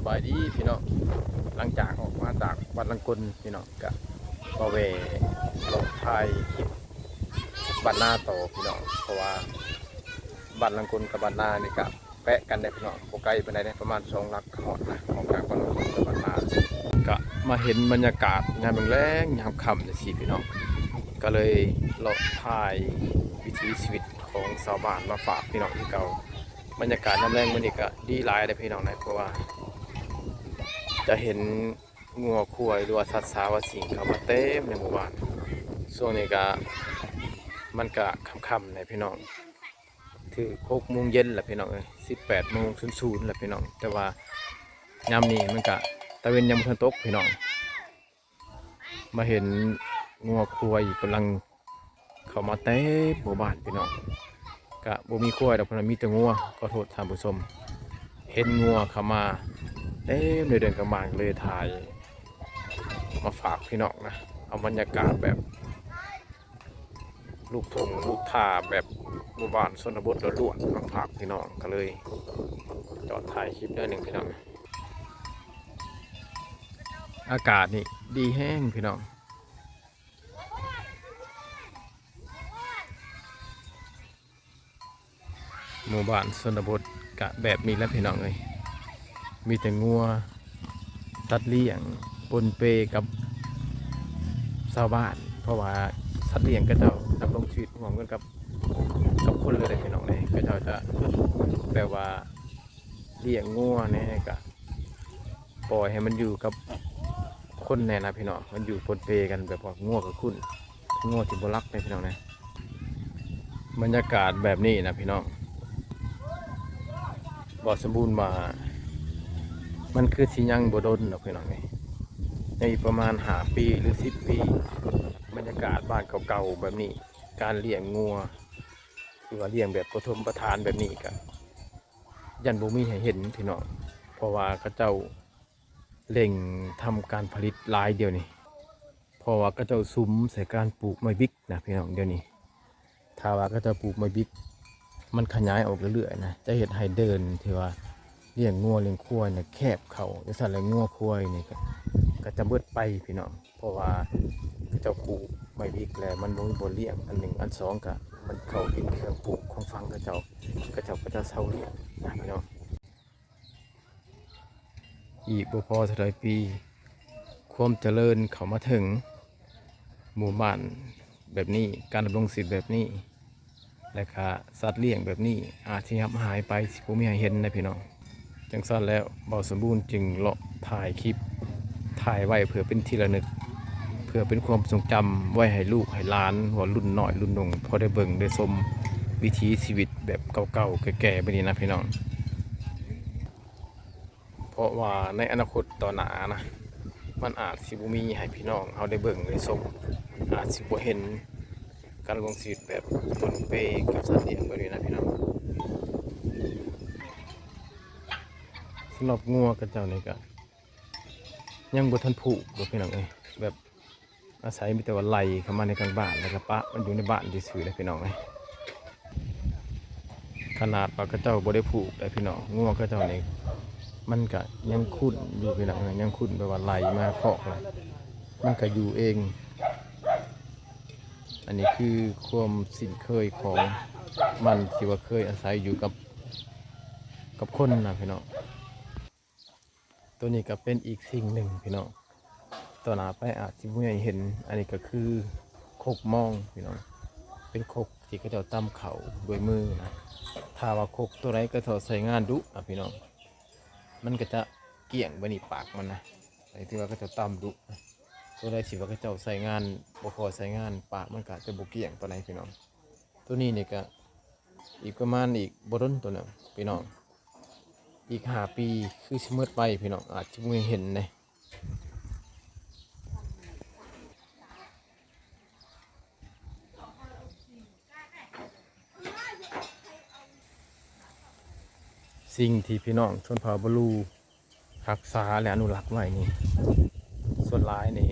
ສະບາຍດີພີ່ນ້ອງ, ຫຼັງຈາກອອກມາຈາກວັດລັງກົນພີ່ນ້ອງ ກະມາແວ່ເລາະຖ່າຍຄລິບບ້ານນາຕໍ່ພີ່ນ້ອງ, ເພາະວ່າບ້ານລັງກົນກັບບ້ານນານີ້ກະແປະກັນເດ້ພີ່ນ້ອງ, ບໍ່ໄກປານໃດເດ້ ປະມານສອງຫຼັກກະຮອດນະ, ອອກຈາກບ້ານລັງກົນກັບບ້ານນາ. ກະມາເຫັນບັນຍາກາດຍາມແລງໆ ຍາມຄ່ຳຈັ່ງຊີ້ພີ່ນ້ອງ, ກະເລີຍເລາະຖ່າຍວິຖີຊີວິດຂອງຊາວບ້ານມາຝາກພີ່ນ້ອງຄືເກົ່າ. ບັນຍາກາດຍາມແລງມື້ນີ້ກະດີຫຼາຍເດ້ພີ່ນ້ອງນະ, ເພາະວ່າຈະເຫັນງົວຄວາຍ ຫຼືວ່າສັດສາວາສິ່ງເຂົ້າມາເຕັມໃນໝູ່ບ້ານ. ຊ່ວງນີ້ກະ ມັນກະຄ່ຳໆແຫຼະພີ່ນ້ອງ, ຖືກຫົກໂມງເຢັນແຫຼະພີ່ນ້ອງເອີຍ, ສິບແປດໂມງສູນໆແຫຼະພີ່ນ້ອງ, ແຕ່ວ່າຍາມນີ້ມັນກະຕາເວັນຍັງບໍ່ທັນຕົກພີ່ນ້ອງ. ມາເຫັນງົວຄວາຍກຳລັງເຂົ້າມາເຕັມໝູ່ບ້ານພີ່ນ້ອງ, ກະບໍ່ມີຄວາຍດອກພີ່ນ້ອງ ມີແຕ່ງົວ, ຂໍໂທດທ່ານຜູ້ຊົມ, ເຫັນງົວເຂົ້າມາເຕັມໃນເດີ່ນກາງບ້ານ ເລີຍຖ່າຍມາຝາກພີ່ນ້ອງນະ. ເອົາບັນຍາກາດແບບລູກທົ່ງລູກທ່າ ແບບໝູ່ບ້ານຊົນນະບົດລ້ວນໆມາຝາກພີ່ນ້ອງ, ກະເລີຍຈອດຖ່າຍຄລິບໜ້ອຍໜຶ່ງພີ່ນ້ອງ. ອາກາດນີ້ດີແຮງພີ່ນ້ອງ, ໝູ່ບ້ານຊົນນະບົດກະແບບນີ້ແຫຼະພີ່ນ້ອງເອີຍ, ມີແຕ່ງົວ ສັດລ້ຽງປົນເປກັບຊາວບ້ານ, ເພາະວ່າສັດລ້ຽງເຂົາເຈົ້າດຳລົງຊີວິດຮ່ວມກັນກັບ ກັບຄົນເລີຍເດ້ພີ່ນ້ອງເດ້. ເຂົາເຈົ້າຈະແບບວ່າລ້ຽງງົວແດ່ ກະປ່ອຍໃຫ້ມັນຢູ່ກັບຄົນແດ່ນະພີ່ນ້ອງ, ມັນຢູ່ປົນເປກັນ ແບບວ່າງົວກະຄຸ້ນ ງົວທີ່ບໍ່ລັກເດ້ພີ່ນ້ອງເດ້. ບັນຍາກາດແບບນີ້ນະພີ່ນ້ອງ, ບໍ່ສົມບູນວ່າມັນຄືຊິຍັງບໍ່ດົນດອກພີ່ນ້ອງເອີຍ, ໃນອີກປະມານຫ້າປີ ຫຼື ສິບປີ ບັນຍາກາດບ້ານເກົ່າໆແບບນີ້, ການລ້ຽງງົວ ຫຼືວ່າລ້ຽງແບບປະຖົມປະຖານແບບນີ້ກະ ຢ້ານບໍ່ມີໃຫ້ເຫັນພີ່ນ້ອງ, ເພາະວ່າເຂົາເຈົ້າເລັ່ງທຳການຜະລິດຫຼາຍດຽວນີ້, ເພາະວ່າເຂົາເຈົ້າສຸມໃສ່ການປູກໄມ້ບິກນະພີ່ນ້ອງ. ດຽວນີ້ຖ້າວ່າເຂົາເຈົ້າປູກໄມ້ບິກ ມັນຂະຫຍາຍອອກເລື້ອຍໆນະ, ຈະເຮັດໃຫ້ເດີ່ນທີ່ວ່າລ້ຽງງົວລ້ຽງຄວາຍນະແຄບເຂົ້າ, ຈັ່ງຊັ້ນແຫຼະງົວຄວາຍນີ້ກະ ກະຈະເບິດໄປພີ່ນ້ອງ, ເພາະວ່າເຂົາເຈົ້າປູກໄມ້ບິກແລ້ວມັນບໍ່ມີບ່ອນລ້ຽງ, ອັນໜຶ່ງ, ອັນສອງກະມັນເຂົ້າກິນເຄື່ອງປູກຂອງຝັ່ງເຂົາເຈົ້າ, ເຂົາເຈົ້າກະຈະເຊົາລ້ຽງນະພີ່ນ້ອງ. ອີກບໍ່ພໍເທົ່າໃດປີ ຄວາມຈະເລີນເຂົ້າມາເຖິງໝູ່ບ້ານແບບນີ້, ການດຳລົງຊີວິດແບບນີ້ ແລະກະສັດລ້ຽງແບບນີ້ ອາດຊິຮັບຫາຍໄປ, ຊິບໍ່ມີໃຫ້ເຫັນນະພີ່ນ້ອງ. ຈັ່ງຊັ້ນແລ້ວ ບ່າວສົມບູນຈຶ່ງເລາະຖ່າຍຄລິບ ຖ່າຍໄວ້ເພື່ອເປັນທີ່ລະນຶກ, ເພື່ອເປັນຄວາມຊົງຈຳໄວ້ໃຫ້ລູກໃຫ້ຫຼານ ວ່າລຸ້ນນ້ອຍລຸ້ນໜຸ່ມ ພໍໄດ້ເບິ່ງໄດ້ຊົມວິຖີຊີວິດແບບເກົ່າໆແກ່ໆແບບນີ້ນະພີ່ນ້ອງ. ເພາະວ່າໃນອະນາຄົດຕໍ່ໜ້ານະ ມັນອາດຊິບໍ່ມີໃຫ້ພີ່ນ້ອງເຮົາໄດ້ເບິ່ງໄດ້ຊົມ, ອາດຊິບໍ່ເຫັນການດຳລົງຊີວິດແບບປົນເປກັບສັດລ້ຽງແບບນີ້ນະພີ່ນ້ອງ. ສຳລັບງົວເຂົາເຈົ້ານີ້ກະຍັງບໍ່ທັນຜູກດອກພີ່ນ້ອງເອີຍ, ແບບ ອາໄສມີແຕ່ວ່າໄລ່ເຂົ້າມາໃນກາງບ້ານ ແລ້ວກະປະມັນຢູ່ໃນບ້ານຊື່ໆແຫຼະພີ່ນ້ອງເອີຍ. ຂະໜາດວ່າເຂົາເຈົ້າບໍ່ໄດ້ຜູກໄດ໋ພີ່ນ້ອງ, ງົວເຂົາເຈົ້ານີ້ມັນກະຍັງຂຸ້ນຢູ່ພີ່ນ້ອງເອີຍ, ຍັງຂຸ້ນແບບວ່າໄລ່ມາຄອກລະ ມັນກະຢູ່ເອງ. ອັນນີ້ຄືຄວາມຊິນເຄີຍຂອງມັນທີ່ວ່າເຄີຍອາໄສຢູ່ກັບ ກັບຄົນນະພີ່ນ້ອງ. ໂຕນີ້ກະເປັນອີກສິ່ງໜຶ່ງພີ່ນ້ອງ, ຕໍ່ໜ້າໄປອາດຊິບໍ່ໃຫ້ເຫັນ. ອັນນີ້ກະຄືຄົກມອງພີ່ນ້ອງ, ເປັນຄົກທີ່ເຂົາເຈົ້າຕຳເຂົ້າດ້ວຍມືນະ. ຖ້າວ່າຄົກໂຕໃດເຂົາເຈົ້າໃຊ້ງານດຸນະພີ່ນ້ອງ, ມັນກະຈະກ້ຽງແບບນີ້ປາກມັນນະ, ອັນນີ້ຖືວ່າເຂົາເຈົ້າຕຳດຸ. ໂຕໃດທີ່ວ່າເຂົາເຈົ້າໃຊ້ງານ ບໍ່ຄ່ອຍໃຊ້ງານ ປາກມັນກະຈະບໍ່ກ້ຽງປານໃດພີ່ນ້ອງ. ໂຕນີ້ນີ້ກະ ອີກປະມານອີກບໍ່ດົນໂຕນີ້ພີ່ນ້ອງ, ອີກຫ້າປີຄືຊິໝົດໄປພີ່ນ້ອງ, ອາດຊິບໍ່ໄດ້ເຫັນເດ້. ສິ່ງທີ່ພີ່ນ້ອງຊົນເຜົ່າບາລູ ຮັກສາ ແລະ ອະນຸລັກໄວ້ນີ້ ສ່ວນຫຼາຍນີ້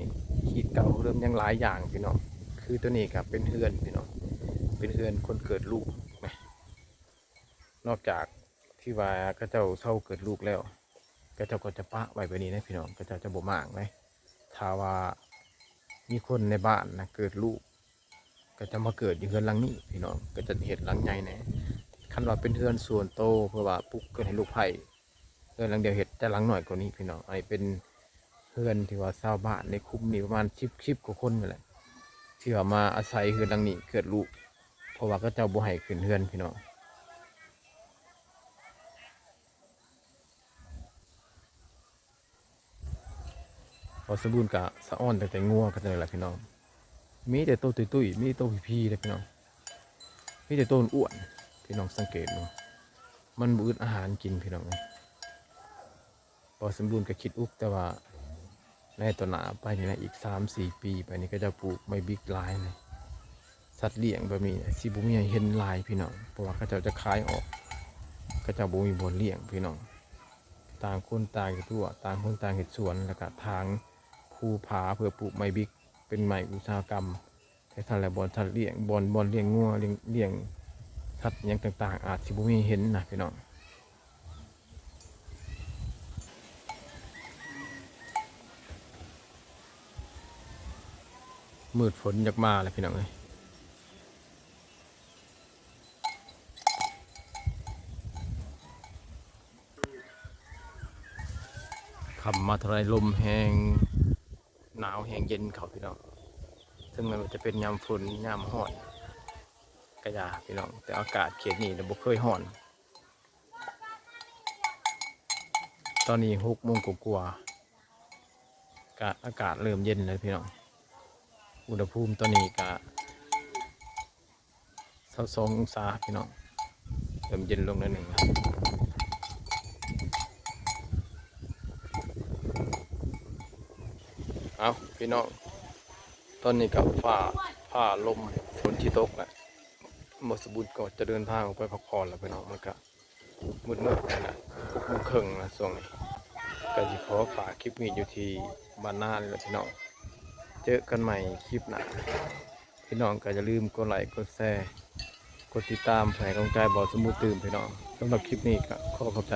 ຮີດເກົ່າເດີມຍັງຫຼາຍຢ່າງພີ່ນ້ອງ. ຄືໂຕນີ້ກະເປັນເຮືອນພີ່ນ້ອງ, ເປັນເຮືອນຄົນເກີດລູກນະ. ນອກຈາກທີ່ວ່າເຂົາເຈົ້າເຊົາເກີດລູກແລ້ວ, ເຂົາເຈົ້າກໍຈະປະໄວ້ແບບນີ້ນະພີ່ນ້ອງ ເຂົາເຈົ້າຈະບໍ່ມ້າງເດ້. ຖ້າວ່າມີຄົນໃນບ້ານນະເກີດລູກ ກໍຈະມາເກີດຢູ່ເຮືອນຫຼັງນີ້ພີ່ນ້ອງ ກໍຈະເຮັດຫຼັງໃຫຍ່ແດ່. ຄັນວ່າເປັນເຮືອນສ່ວນໂຕ ເພື່ອວ່າປຸກເກີດໃຫ້ລູກໃພ້ ເຮືອນຫຼັງດຽວເຮັດ ແຕ່ຫຼັງນ້ອຍກວ່ານີ້ພີ່ນ້ອງ. ອັນນີ້ເປັນເຮືອນທີ່ວ່າຊາວບ້ານໃນຄຸ້ມນີ້ປະມານສິບ ສິບກວ່າຄົນນີ້ແຫຼະ ທີ່ວ່າມາອາໄສເຮືອນຫຼັງນີ້ເກີດລູກ ເພາະວ່າເຂົາເຈົ້າບໍ່ໃຫ້ຂຶ້ນເຮືອນພີ່ນ້ອງ. ບ່າວສົມບູນກະສະອອນຕັ້ງແຕ່ງົວກັນນີ້ແຫຼະພີ່ນ້ອງ. ມີແຕ່ໂຕຕຸ້ຍໆ ມີແຕ່ໂຕພີໆເດ້ພີ່ນ້ອງ ມີແຕ່ໂຕອ້ວນໆ ພີ່ນ້ອງສັງເກດເບິ່ງ ມັນບໍ່ອຶດອາຫານກິນພີ່ນ້ອງເອີຍ. ບ່າວສົມບູນກໍຄິດອຸກ ແຕ່ວ່າໃນຕໍ່ໜ້າໄປນີ້ນະ ອີກສາມສີ່ປີໄປນີ້ ເຂົາເຈົ້າປູກໄມ້ບິກຫຼາຍເລີຍ. ສັດລ້ຽງແບບນີ້ຊິບໍ່ມີໃຫ້ເຫັນຫຼາຍພີ່ນ້ອງ ເພາະວ່າເຂົາເຈົ້າຈະຂາຍອອກ ເຂົາເຈົ້າບໍ່ມີບ່ອນລ້ຽງພີ່ນ້ອງ. ຕ່າງຄົນຕ່າງເຮັດຮົ້ວ ຕ່າງຄົນຕ່າງເຮັດສວນ ແລ້ວກະຖາງພູຜາເພື່ອປູກໄມ້ບິກ ເປັນໄມ້ອຸດສາຫະກຳ. ແຕ່ທັນແລ້ວ ບ່ອນສັດລ້ຽງ ບ່ອນ ບ່ອນລ້ຽງງົວ ລ້ຽງ ລ້ຽງສັດຫຍັງຕ່າງໆ ອາດຊິບໍ່ມີໃຫ້ເຫັນນະພີ່ນ້ອງ. ມືດຝົນຢາກມາແລ້ວພີ່ນ້ອງເອີຍ. ຄ່ຳມາເທົ່າໃດ ລົມແຮງໜາວແຮງເຢັນເຂົ້າພີ່ນ້ອງ. ເຖິງແມ່ນວ່າຈະເປັນຍາມຝົນຍາມຮ້ອນກະຢ່າພີ່ນ້ອງ ແຕ່ອາກາດເຂດນີ້ນະບໍ່ເຄີຍຮ້ອນ. ຕອນນີ້ຫົກໂມງກວ່າໆ ກະອາກາດເລີ່ມເຢັນແລ້ວພີ່ນ້ອງ. ອຸນຫະພູມຕອນນີ້ກະຊາວສອງອົງສາພີ່ນ້ອງ ເລີ່ມເຢັນລົງໜ້ອຍໜຶ່ງ. ເອົ້າພີ່ນ້ອງ ຕອນນີ້ກະຟ້າ ຟ້າລົມ ຝົນຊິຕົກແລ້ວ. ບ່າວສົມບູນກໍຈະເດີນທາງອອກໄປພັກຜ່ອນແລ້ວພີ່ນ້ອງ ມັນກະ ມືດໆ ແລ້ວນະ ຫົກໂມງເຄິ່ງແລ້ວຊ່ວງນີ້. ກໍຊິຂໍຝາກຄລິບນີ້ຢູ່ທີ່ບ້ານນານີ້ແຫຼະພີ່ນ້ອງ. ເຈີກັນໃໝ່ຄລິບໜ້າ. ພີ່ນ້ອງກໍຢ່າລືມກົດໄລ້ ກົດແຊ ກົດຕິດຕາມ ເພື່ອໃຫ້ກຳລັງໃຈບ່າວສົມບູນຕື່ມພີ່ນ້ອງ. ສຳລັບຄລິບນີ້ກໍຂໍຂອບໃຈ.